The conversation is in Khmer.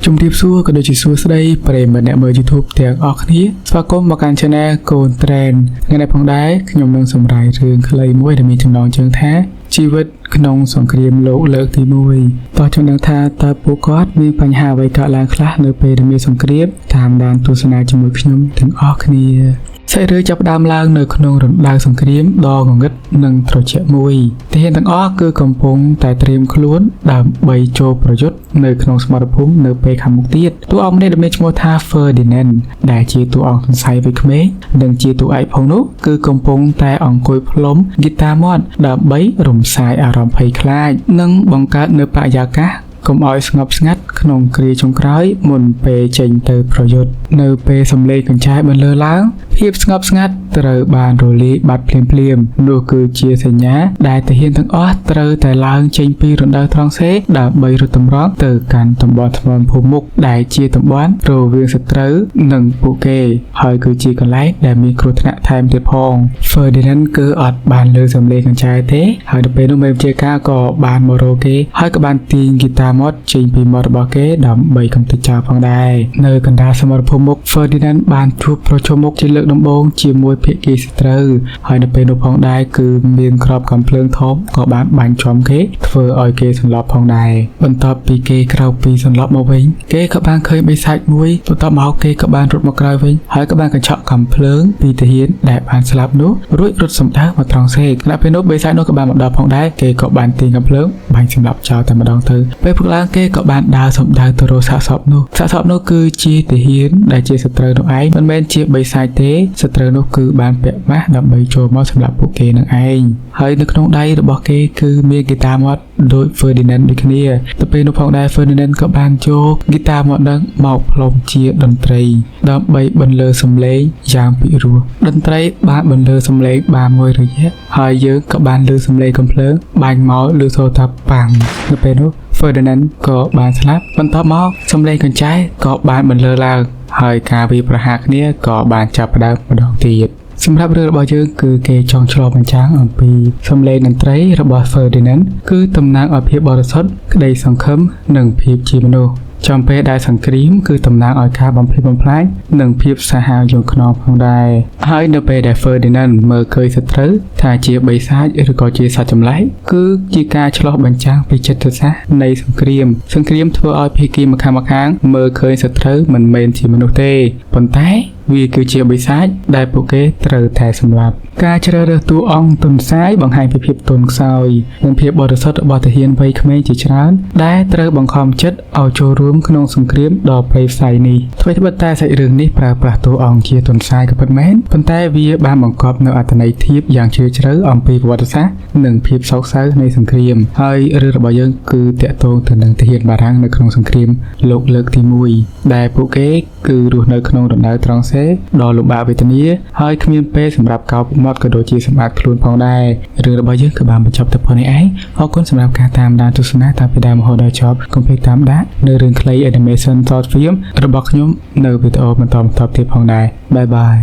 ជំរាបសួរក៏ដូចជាសួស្តីប្រិយមិត្តអ្នកមើល YouTube ទាំងអស់គ្នាស្វាគមន៍មកកាន់ Channel កូន Trend ថ្ងៃនេះផងដែរខ្ញុំនឹងសម្រាយរឿងខ្លីមួយដែលមានចំណងជើងថាជីវិតក្នុងសង្គ្រាមលោកលើកទី1តោះចង់ដឹងថាតើពួកគាត់មានបញ្ហាអ្វីកើតឡើងខ្លះនៅពេលដែលមានសង្គ្រាមតាមដានទស្សនាជាមួយខ្ញុំទាំងអស់គ្នាសាច់រឿងចាប់ផ្ដើមឡើងនៅក្នុងរណ្ដៅសង្គ្រាមដ៏ងងឹតនិងត្រជាក់មួយទាហានទាំងអស់គឺកំពុងតែត្រៀមខ្លួនដើម្បីចូលប្រយុទ្ធនៅក្នុងសមរភូមិនៅពេលខាងមុខទៀតតួអង្គម្នាក់ដែលមានឈ្មោះថា Ferdinand ដែលជាតួអង្គសន្សៃវ័យក្មេងនិងជាតួឯកផងនោះគឺកំពុងតែអង្គុយផ្លុំហ្គីតាមាត់ដើម្បីរំសាយអារម្មណ៍ភ័យខ្លាចនិងបង្កើតនូវបរិយាកាសកុំឲ្យស្ងប់ស្ងាត់ក្នុងគ្រាចុងក្រោយមុនពេលចេញទៅប្រយុទ្ធនៅពេលសំឡេងកញ្ឆែបន្លឺឡើងភាពស្ងប់ស្ងាត់ត្រូវបានរលាយបាត់ភ្លាមៗនោះគឺជាសញ្ញាដែលទាហានទាំងអស់ត្រូវតែឡើងចេញពីរណ្ដៅត្រង់សេដើម្បីរត់តម្រង់ទៅកាន់តំបន់ថ្មភូមិមុខដែលជាតំបន់រវាងសត្រូវនិងពួកគេហើយគឺជាកន្លែងដែលមានគ្រោះថ្នាក់ថែមទៀតផង Ferdinand គឺអត់បានលើសំឡេងកញ្ឆែទេហើយដល់ពេលនោះមេបញ្ជាការក៏បានមករកគេហើយក៏បានទាញហ្គីតាមាត់ចេញពីមាត់របស់គេដើម្បីកំទេចចោលផងដែរនៅកណ្ដាលសមរភូមិមុខ Ferdinand បានជួបប្រជុំមុខជាលើកដំបូងជាមួយភាគីសត្រូវហើយនៅពេលនោះផងដែរគឺមានគ្រាប់កាំភ្លើងធំក៏បានបាញ់ចំគេធ្វើឲ្យគេសន្លប់ផងដែរបន្ទាប់ពីគេក្រោកពីសន្លប់មកវិញគេក៏បានឃើញបិសាចមួយបន្ទាប់មកគេក៏បានរត់មកក្រោយវិញហើយក៏បានកញ្ឆក់កាំភ្លើងពីទាហានដែលបានស្លាប់នោះរួចរត់សម្ដៅមកត្រង់សេកខណៈពេលនោះបិសាចនោះក៏បានមកដល់ផងដែរគេក៏បានទាញកាំភ្លើងបាញ់សម្លាប់ចោលតែម្ដងទៅពេលព្រឹកឡើងគេក៏បានដើរសម្ដៅទៅរកសាកសពនោះសាកសពនោះគឺជាទាហានដែលជាសត្រូវនោះឯងមិនមែនជាបិសាចទេសត្រូវនោះគឺបានពាក់ម៉ាស់ដើម្បីចូលមកសម្លាប់ពួកគេនឹងឯងហើយនៅក្នុងដៃរបស់គេគឺមានហ្គីតាមាត់ដូច Ferdinand ដូចគ្នាទៅពេលនោះផងដែរ Ferdinand ក៏បានយកហ្គីតាមាត់នឹងមកផ្លុំជាតន្ត្រីដើម្បីបន្លឺសំឡេងយ៉ាងពិរោះតន្ត្រីបានបន្លឺសំឡេងបានមួយរយៈហើយយើងក៏បានឮសំឡេងកំភ្លើងបាញ់មកឮសូរថាប៉ាំងនៅពេលនោះ Ferdinand ក៏បានស្លាប់បន្ទាប់មកសំឡេងកញ្ចែក៏បានបន្លឺឡើងហើយការវាយប្រហារគ្នាក៏បានចាប់ផ្ដើមម្ដងទៀតសម្រាប់រឿងរបស់យើងគឺគេចង់ឆ្លុះបញ្ចាំងអំពីសំឡេងតន្ត្រីរបស់ Ferdinand គឺតំណាងឲ្យភាពបរិសុទ្ធក្តីសង្ឃឹមនិងភាពជាមនុស្សចំពេលដែលសង្គ្រាមគឺតំណាងឲ្យការបំផ្លិចបំផ្លាញនិងភាពសាហាវយង់ឃ្នងផងដែរហើយនៅពេលដែល Ferdinand មើលឃើញសត្រូវថាជាបិសាចឬក៏ជាសត្វចម្លែកគឺជាការឆ្លុះបញ្ចាំងពីចិត្តសាស្ត្រនៃសង្គ្រាមសង្គ្រាមធ្វើឲ្យភាគីម្ខាងម្ខាងមើលឃើញសត្រូវមិនមែនជាមនុស្សទេប៉ុន្តែវាគឺជាបិសាចដែលពួកគេត្រូវតែសម្លាប់ការជ្រើសរើសតួអង្គទុនសាយបង្ហាញពីភាពទន់ខ្សោយនិងភាពបរិសុទ្ធរបស់ទាហានវ័យក្មេងជាច្រើនដែលត្រូវបង្ខំចិត្តឲ្យចូលរួមក្នុងសង្គ្រាមដ៏ព្រៃផ្សៃនេះថ្វីត្បិតតែសាច់រឿងនេះប្រើប្រាស់តួអង្គជាទុនសាយក៏ពិតមែនប៉ុន្តែវាបានបង្កប់នូវអត្ថន័យធៀបយ៉ាងជ្រាលជ្រៅអំពីប្រវត្តិសាស្ត្រនិងភាពសោកសៅនៃសង្គ្រាមហើយរឿងរបស់យើងគឺតាក់ទងទៅនឹងទាហានបារាំងនៅក្នុងសង្គ្រាមលោកលើកទី1ដែលពួកគេគឺរស់នៅក្នុងរណ្ដៅត្រង់សេដ៏លំបាកវេទនាហើយគ្មានពេលសម្រាប់កោបមាត់ក៏ដូចជាសម្អាតខ្លួនផងដែររឿងរបស់យើងគឺបានបញ្ចប់តែប៉ុណ្ណេះឯងអរគុណសម្រាប់ការតាមដានទស្សនាតាំងពីដើមរហូតដល់ចប់កុំភ្លេចតាមដាននៅរឿងខ្លី animation short film របស់ខ្ញុំនៅវីដេអូបន្តបន្តទៀតផងដែរ bye bye.